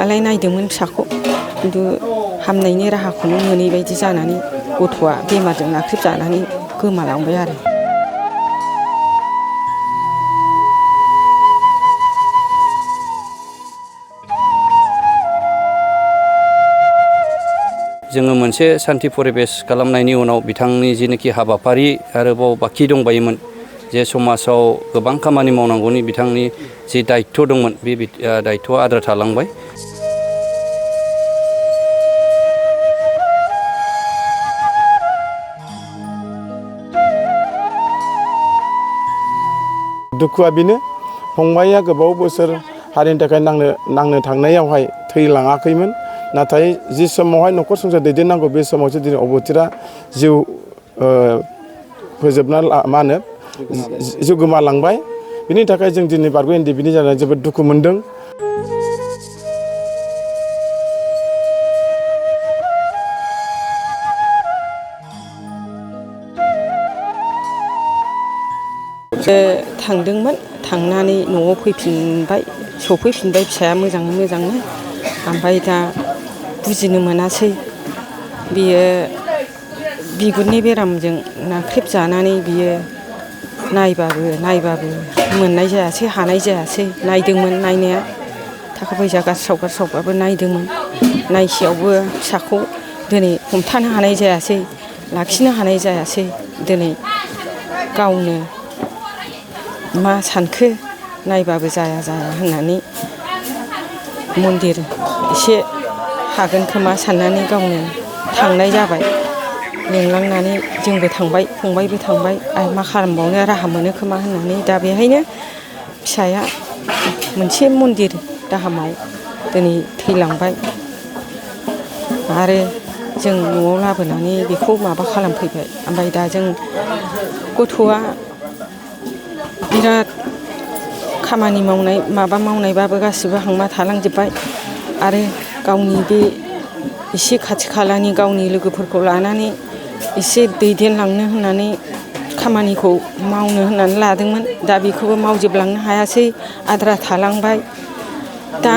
दालाय नायदोंमोन फिसाखौ खिन्थु हामनायनि राहाखौनो मोनै बायदि जानानै गथ'आ बेमारजों नाख्रेबजानानै गोमालांबाय आरो। जोङो मोनसे सान्थि परिबेस खालामनायनि उनाव बिथांनि जिनोखि हाबाफारि आरोबाव बाखि दंबायोमोन जे समाजाव गोबां खामानि मावनांगौनि बिथांनि जि दायित्व दंमोन बे दायित्वआ आद्रा थालांबाय। दुखुआ बेनो फंबाइया गोबाव बोसोर हारिनि थाखाय नांनो थांनायावहाय थैलाङाखैमोन। नाथाय जि समावहाय न'खर संसार दैदेननांगौ बे समावसो दिनै अबथिरा जिउ फोजोबना जिउ गोमालांबाय। बिनि थाखाय जों दिनै बारग' एनडिएफबिनि जानानै जोबोद दुखु मोनदों। थांदोंमोन थांनानै न'आव फैफिनबाय सफैफिनबाय फिसाया मोजाङै मोजांनो। ओमफ्राय दा बुजिनो मोनासै बियो बिगुरनि बेरामजों नाख्रेबजानानै बियो नायबाबो मोननाय जायासै हानाय जायासै। नायदोंमोन नायनाया थाखा फैसा गारस्रावबाबो नायदोंमोन। नायसेयावबो फिसाखौ दिनै हमथानो हानाय जायासै लाखिनो हानाय जायासै। दिनै गावनो मा सानखो नायबाबो जाया होननानै मन्दिर एसे हागोन खोमा साननानै गावनो थांनाय जाबाय। लिंलांनानै जोंबो थांबाय फंबायबो थांबाय आरो मा खालामबावनो राहा मोनो खोमा होननानै दा बेहायनो फिसाया मोनसे मन्दिर दाहामाव दिनै थैलांबाय। आरो जों न'आव लाबोनानै बेखौ माबा खालामफैबाय। ओमफ्राय दा जों गथ'आ बिराद खामानि मावनाय माबा मावनायबाबो गासिबो हांमा थालांजोब्बाय। आरो गावनि बे एसे खाथि खालानि गावनि लोगोफोरखौ लानानै एसे दैदेनलांनो होननानै खामानिखौ मावनो होननानै लादोंमोन। दा बेखौबो मावजोबलांनो हायासै आद्रा थालांबाय। दा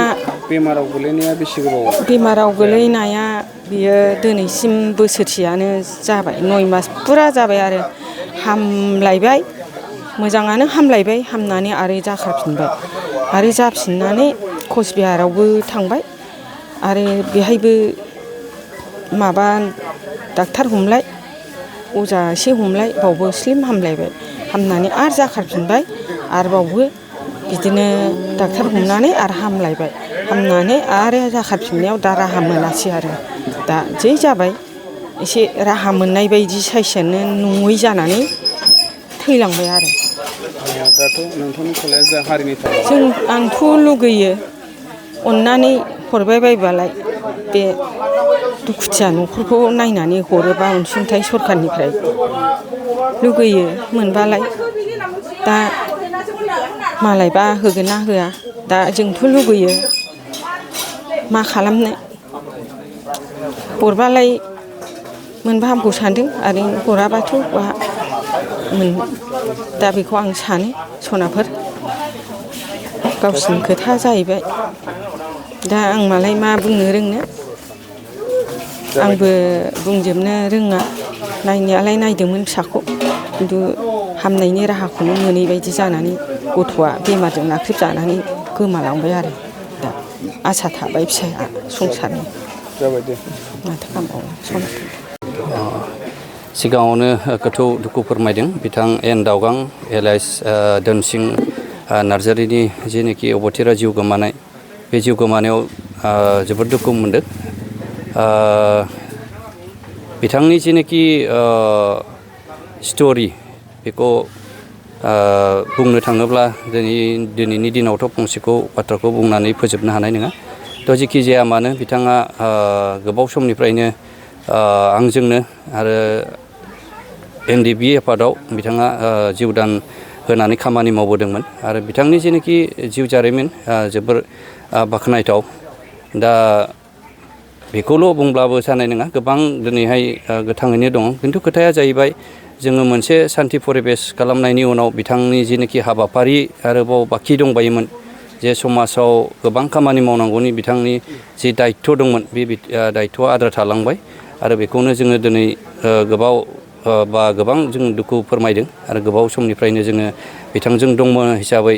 बेमाराव गोलैनाया बेसे गोबाव? बेमाराव गोलैनाया बियो दिनैसिम बोसोरसेयानो जाबाय 9 मास फुरा जाबाय। आरो हामलायबाय मोजाङानो हामलायबाय। हामनानै आरो जाखारफिनबाय आरो जाफिननानै कचबिहारावबो थांबाय। आरो बेहायबो माबा डाक्टार हमलाय अजा एसे हमलाय बावबो स्लिम हामलायबाय। हामनानै आरो जाखारफिनबाय आरो बावबो बिदिनो डाक्टार हमनानै आरो हामलायबाय। हामनानै आरो जाखारफिननायाव दा राहा मोनासै। आरो दा जै जाबाय एसे राहा मोननाय बायदि साइसआनो नङै जानानै थैलांबाय। आरो दाथ' नोंथांनि फिसाज्लाया जा हारिनि थाखाय आंथ' लुगैयो अननानै हरबाय बायबालाय बे दुखुथिया न'खरखौ नायनानै हरोबा अनसुंथाइ सरखारनिफ्राय लुगैयो मोनबालाय। दा मालायबा होगोन ना होआ दा जोंथ' लुगैयो मा खालामनो। हरबालाय मोनबा हामगौ सानदों आरो हराबाथ' बहा दा बेखौ आं सानो सनाफोर गावसिनि खोथा जाहैबाय। दा आं मालाय मा बुंनो रोंनो आंबो बुंजोबनो रोङा। नायनायालाय नायदोंमोन फिसाखौ खिन्थु हामनायनि राहाखौनो मोनै बायदि जानानै गथ'आ बेमारजों नाख्रेबजानानै गोमालांबाय। आरो दा आसा थाबाय फिसाया संसारनि माथो खालामबावनो सनाफोर। सिगाङावनो गोथौ दुखु फोरमायदों बिथां एन दावगां एलाइस धोनसिं नार्जारिनि जेनोखि अबथिरा जिउ गोमानाय बे जिउ गोमानायाव जोबोद दुखु मोनदों। बिथांनि जेनोखि स्ट'रि बेखौ बुंनो थाङोब्ला दिनैनि दिनावथ' फंसेखौ बाथ्राखौ बुंनानै फोजोबनो हानाय नङा। थ' जेखि जाया मानो बिथाङा गोबाव समनिफ्रायनो आंजोंनो आरो एनडिएफबि आफादाव बिथाङा जिउदान होनानै खामानि मावबोदोंमोन। आरो बिथांनि जेनोखि जिउ जारिमिन जोबोर बाख्नायथाव। दा बेखौल' बुंब्लाबो जानाय नङा गोबां दिनैहाय गोथाङैनो दङ। खिन्थु खोथाया जाहैबाय जोङो मोनसे सान्थि परिबेस खालामनायनि उनाव बिथांनि जेनोखि हाबाफारि आरोबाव बाखि दंबायोमोन जे समाजाव गोबां खामानि मावनांगौनि बिथांनि जि दायित्व दंमोन बे दायित्वआ आद्रा थालांबाय आरो बेखौनो जोङो दिनै गोबां जों दुखु फोरमायदों आरो गोबाव समनिफ्रायनो जोङो बिथांजों दंमोन हिसाबै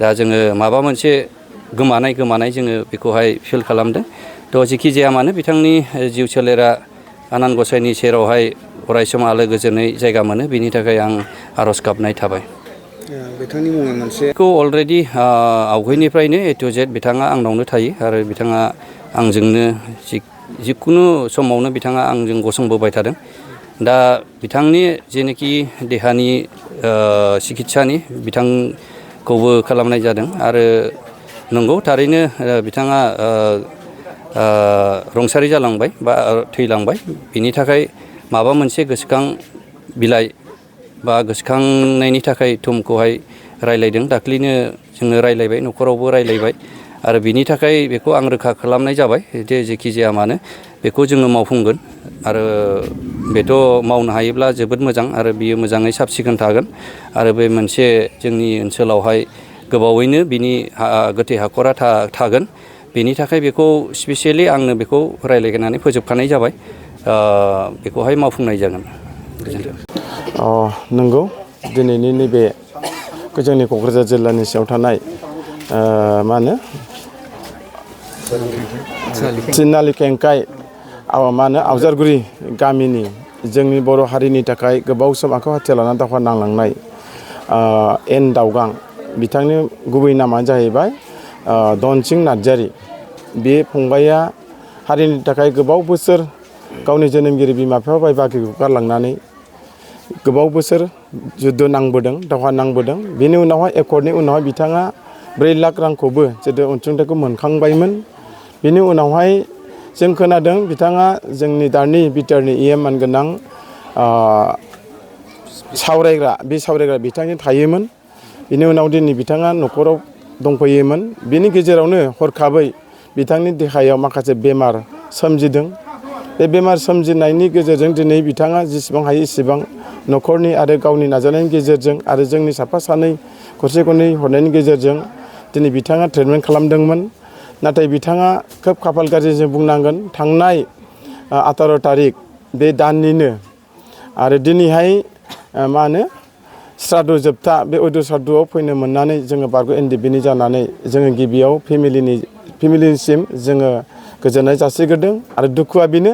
दा जोङो माबा मोनसे गोमानाय जोङो बेखौहाय फिल खालामदों। थ' जेखि जाया मानो बिथांनि जिउ सोलेरा आनान गसाइनि सेरावहाय अरायसम आलो गोजोनै जायगा मोनो बेनि थाखाय आं आर'ज गाबनाय थाबाय। बिथांनि मुङा मोनसे बेखौ अलरेडि आवगायनिफ्रायनो A to Z बिथाङा आंनावनो थायो आरो बिथाङा आंजोंनो जिखुनु समावनो बिथाङा आंजों गसंबोबाय थादों। दा बिथांनि जेनोखि देहानि सिकित्सानि बिथांखौबो खालामनाय जादों आरो नंगौ थारैनो बिथाङा रुंसारि जालांबाय बा थैलांबाय बिनि थाखाय माबा मोनसे गोसोखां बिलाइ बा गोसोखांनायनि थाखाय थुमखौहाय रायलायदों दाख्लैनो जोङो रायलायबाय न'खरावबो रायलायबाय आरो बिनि थाखाय बेखौ आं रोखा खालामनाय जाबाय जे जेखि जाया मानो बेखौ जोङो मावफुंगोन आरो बेथ' मावनो हायोब्ला जोबोद मोजां आरो बियो मोजाङै साब सिखोन थागोन आरो बे मोनसे जोंनि ओनसोलावहाय गोबावैनो बिनि गोथै हाखरा थागोन बेनि थाखाय बेखौ स्पेसियेलि आंनो बेखौ रायलायनानै फोजोबखानाय जाबाय बेखौहाय मावफुंनाय जागोन। नंगौ दिनैनि नैबे जोंनि क'क्राझार जिल्लानि सिङाव थानाय मा होनो थिनालि केंकाय मा होनो आवजारगुरि गामिनि जोंनि बर' हारिनि थाखाय गोबाव सम आखाइ हाथियार लानानै दावहा नांलांनाय एन दावगां बिथांनि गुबै नामानो जाहैबाय धनसिं नार्जारि। बे फंबाया हारिनि थाखाय गोबाव बोसोर गावनि जोनोमगिरि बिमा बिफा बाय बाहागिखौ गारलांनानै गोबाव बोसोर जुद्ध नांबोदों दावहा नांबोदों। बेनि उनावहाय एकर्डनि उनावहाय बिथाङा 4 लाख रांखौबो जुद्ध अनसुंथाइखौ मोनखांबायमोन। बेनि उनावहाय जों खोनादों बिथाङा जोंनि दानि बिटिआरनि EM मानगोनां सावरायग्रा बिथांनि थायोमोन। बेनि उनाव दिनै बिथाङा न'खराव दंफैयोमोन। बेनि गेजेरावनो हरखाबै बिथांनि देहायाव माखासे बेमार सोमजिदों। बे बेमार सोमजिनायनि गेजेरजों दिनै बिथाङा जेसेबां हायो एसेबां न'खरनि आरो गावनि नाजानायनि गेजेरजों आरो जोंनि साफा सानै गरसे गरनै हरनायनि गेजेरजों दिनै बिथाङा ट्रिटमेन्ट खालामदोंमोन। नाथाय बिथाङा खोब खाफाल गाज्रिजों बुंनांगोन थांनाय 18 थारिख बे दाननिनो आरो दिनैहाय मा होनो श्राद्ध जोबथा बे उद्ध श्राद्धआव फैनो मोननानै जोङो बारग' NDBनि जानानै जोङो गिबियाव फेमिलिनिसिम जोङो गोजोननाय जासिग्रोदों आरो दुखुआ बेनो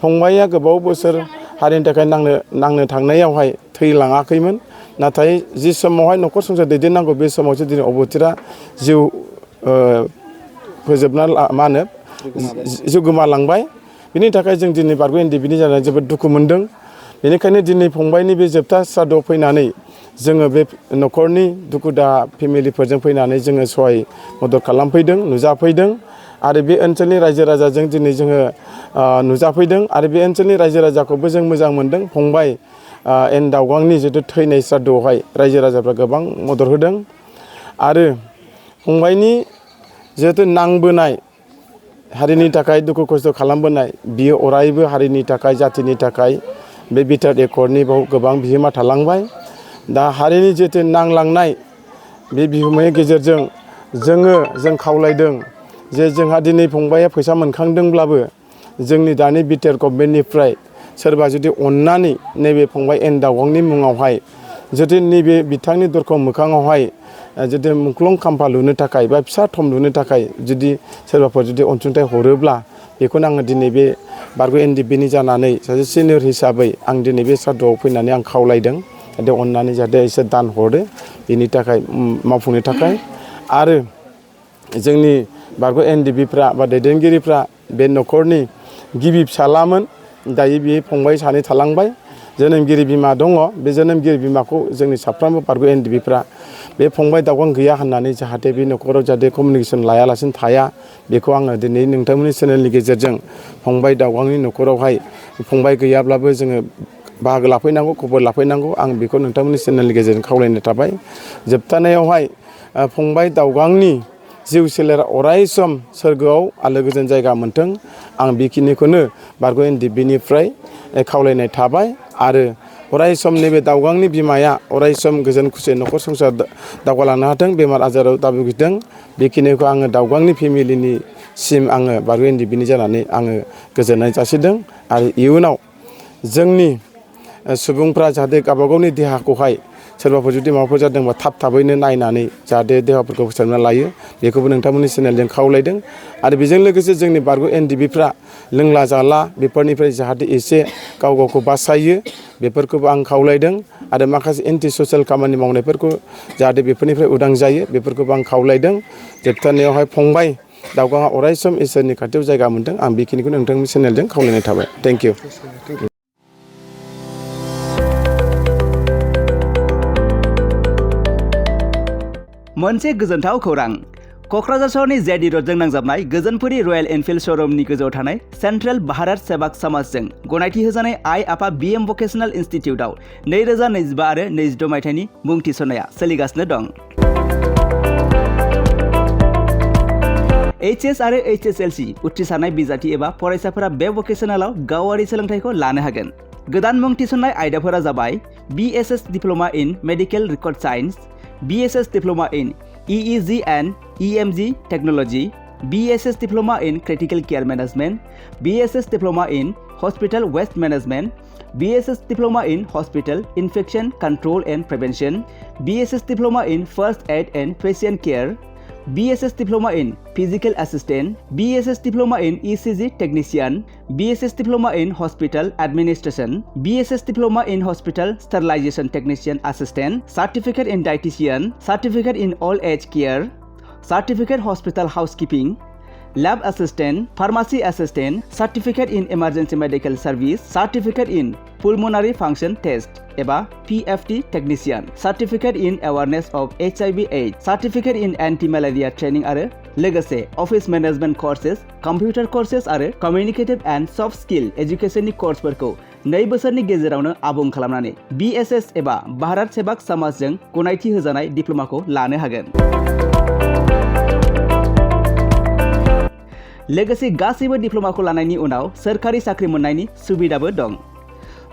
फंबाया गोबाव बोसोर हारिनि थाखाय नांनो थांनायावहाय थैलाङाखैमोन। नाथाय जि समावहाय न'खर संसार दैदेननांगौ बे समावसो दिनै अबथिरा जिउ फोजोबना मा होनो जिउ गोमालांबाय। बिनि थाखाय जों दिनै बारग' NDBनि जानानै जोबोद दुखु मोनदों। बेनिखायनो दिनै फंबायनि बे जोबथा श्राद्धआव फैनानै जोङो बे न'खरनि दुखु दाहा फेमिलिफोरजों फैनानै जोङो सहाय मदद खालामफैदों नुजाफैदों आरो बे ओनसोलनि रायजो राजाजों दिनै जोङो नुजाफैदों आरो बे ओनसोलनि रायजो राजाखौबो जों मोजां मोनदों। फंबाय एन दावगांनि जिथु थैनाय श्राद्धआवहाय रायजो राजाफ्रा गोबां मदद होदों आरो फंबायनि जिहेथु नांबोनाय हारिनि थाखाय दुखु खस्थ' खालामबोनाय बियो अरायबो हारिनि थाखाय जाथिनि थाखाय बे बिटिआर एकर्डनि बाव गोबां बिहोमा थालांबाय। दा हारिनि जिहेतु नांलांनाय बे बिहोमानि गेजेरजों जों खावलायदों जे जोंहा दिनै फंबाया फैसा मोनखांदोंब्लाबो जोंनि दानि बिटिआर गभर्नमेन्टनिफ्राय सोरबा जुदि अननानै नैबे फंबाय एन दावगांनि मुङावहाय जुदि नैबे बिथांनि दरखं मोखाङावहाय जुदि मुंख्लं खाम्फा लुनो थाखाय बा फिसा थम लुनो थाखाय जुदि सोरबाफोर जुदि अनसुंथाइ हरोब्ला बेखौनो आङो दिनै बे बारग' NDBनि जानानै सासे सिनियर हिसाबै आं दिनै बे श्राद्धआव फैनानै आं खावलायदों जाहाथे अननानै जाहाथे एसे दान हरो बेनि थाखाय मावफुंनो थाखाय आरो जोंनि बारग' NDBफ्रा बा दैदेनगिरिफ्रा बे न'खरनि गिबि फिसालामोन। दायो बे फंबाय सानै थालांबाय। जोनोमगिरि बिमा दङ। बे जोनोमगिरि बिमाखौ जोंनि साफ्रोमबो बारग' NDBफ्रा बे फंबाय दावगां गैया होननानै जाहाथे बे न'खराव जाहाथे कमिउनिकेसन लायालासिनो थाया बेखौ आङो दिनै नोंथांमोननि चेनेलनि गेजेरजों फंबाय दावगांनि न'खरावहाय फंबाय गैयाब्लाबो जोङो बाहागो लाफैनांगौ खबर लाफैनांगौ आं बेखौ नोंथांमोननि चेनेलनि गेजेरजों खावलायनाय थाबाय। जोबथानायावहाय फंबाय दावगांनि जिउ सोलेरा अराय सम सोरगोआव आलो गोजोन जायगा मोन्थों आं बेखिनिखौनो बारग' NDBनिफ्राय खावलायनाय थाबाय आरो अराय सम नैबे दावगांनि बिमाया अराय सम गोजोन खुसि न'खर संसार दावगालांनो हाथों बेमार आजाराव दाभुगिथों बेखिनिखौ आङो दावगांनि फेमिलिनि सिम आङो बारग' एनडिएफबि जानानै आङो गोजोननाय जासिदों आरो इयुनाव जोंनि सुबुंफ्रा जाहाथे गावबागावनि देहाखौहाय सोरबाफोर जुदि माबाफोर जादोंबा थाबैनो नायनानै जाहाथे देहाफोरखौ फोसाबना लायो बेखौबो नोंथांमोननि चेनेलजों खावलायदों आरो बेजों लोगोसे जोंनि बारग' एनडिएफबिफ्रा लोंला जाला बेफोरनिफ्राय जाहाथे एसे गावखौ बासायो बेफोरखौबो आं खावलायदों आरो माखासे एन्टि ससियेल खामानि मावनायफोरखौ जाहाथे बेफोरनिफ्राय उदां जायो बेफोरखौबो आं खावलायदों जोबथारनायावहाय फंबाय दावगाङा अराय सम इसोरनि खाथियाव जायगा मोनदों आं बेखिनिखौ नोंथांनि चेनेलजों खावलायनाय थाबाय थेंक इउ। मोनसे गोजोनथाव खौरां क'क्राझार सहरनि जेडि रोडजों नांजाबनाय गोजोनपुरी रयेल एनफिल्ड श'रुमनि गोजौआव थानाय सेन्ट्रेल भारत सेवाक समाजजों गनायथि होजानाय आइ आफा बिएम भकेशनेल इनस्टिटिउटआव 2025 आरो 26 मायथाइनि मुं थिसननाया सोलिगासिनो दं। HS आरो HSLC उथ्रिसारनाय बिजाथि एबा फरायसाफोरा बे भकेशनेलाव गावारि सोलोंथाइखौ लानो हागोन। गोदान मुं थिसननाय आयदाफोरा जाबाय BSS diploma in medical record science, BSS Diploma in EEG and EMG Technology, BSS Diploma in Critical Care Management, BSS Diploma in Hospital Waste Management, BSS Diploma in Hospital Infection Control and Prevention, BSS Diploma in First Aid and Patient Care, BSS Diploma in Physical Assistant, BSS Diploma in ECG Technician, BSS Diploma in Hospital Administration, BSS Diploma in Hospital Sterilization Technician Assistant, Certificate in Dietitian, Certificate in Old Age Care, Certificate Hospital Housekeeping, Lab Assistant, Pharmacy Assistant, Certificate in Emergency Medical Service, Certificate in Pulmonary Function Test एबा PFT Technician, Certificate in Awareness of HIV/AIDS, Certificate in Anti-Malaria Training आरो लोगोसे Office Management Courses, Computer Courses आरो Communicative and Soft Skill Educationनि कर्सफोरखौ 2 बोसोरनि गेजेरावनो आबुं खालामनानै BSS एबा भारत सेवाक समाजजों गनायथि होजानाय डिप्ल'माखौ लानो हागोन। लोगोसे गासैबो डिप्ल'माखौ लानायनि उनाव सोरखारि साख्रि मोननायनि सुबिदाबो दं।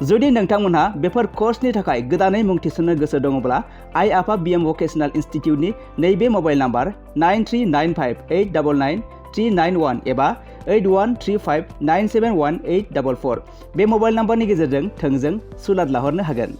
जुदि नोंथांमोनहा बेफोर कर्सनि थाखाय गोदानै मुं थिसननो गोसो दङब्ला आइ आफा बिएम भकेशनेल इनस्टिटिउटनि नैबे मबाइल नाम्बार 9395899391 एबा 8135971844 बे मबाइल नाम्बारनि गेजेरजों थोंजों सुलाद लाहरनो हागोन।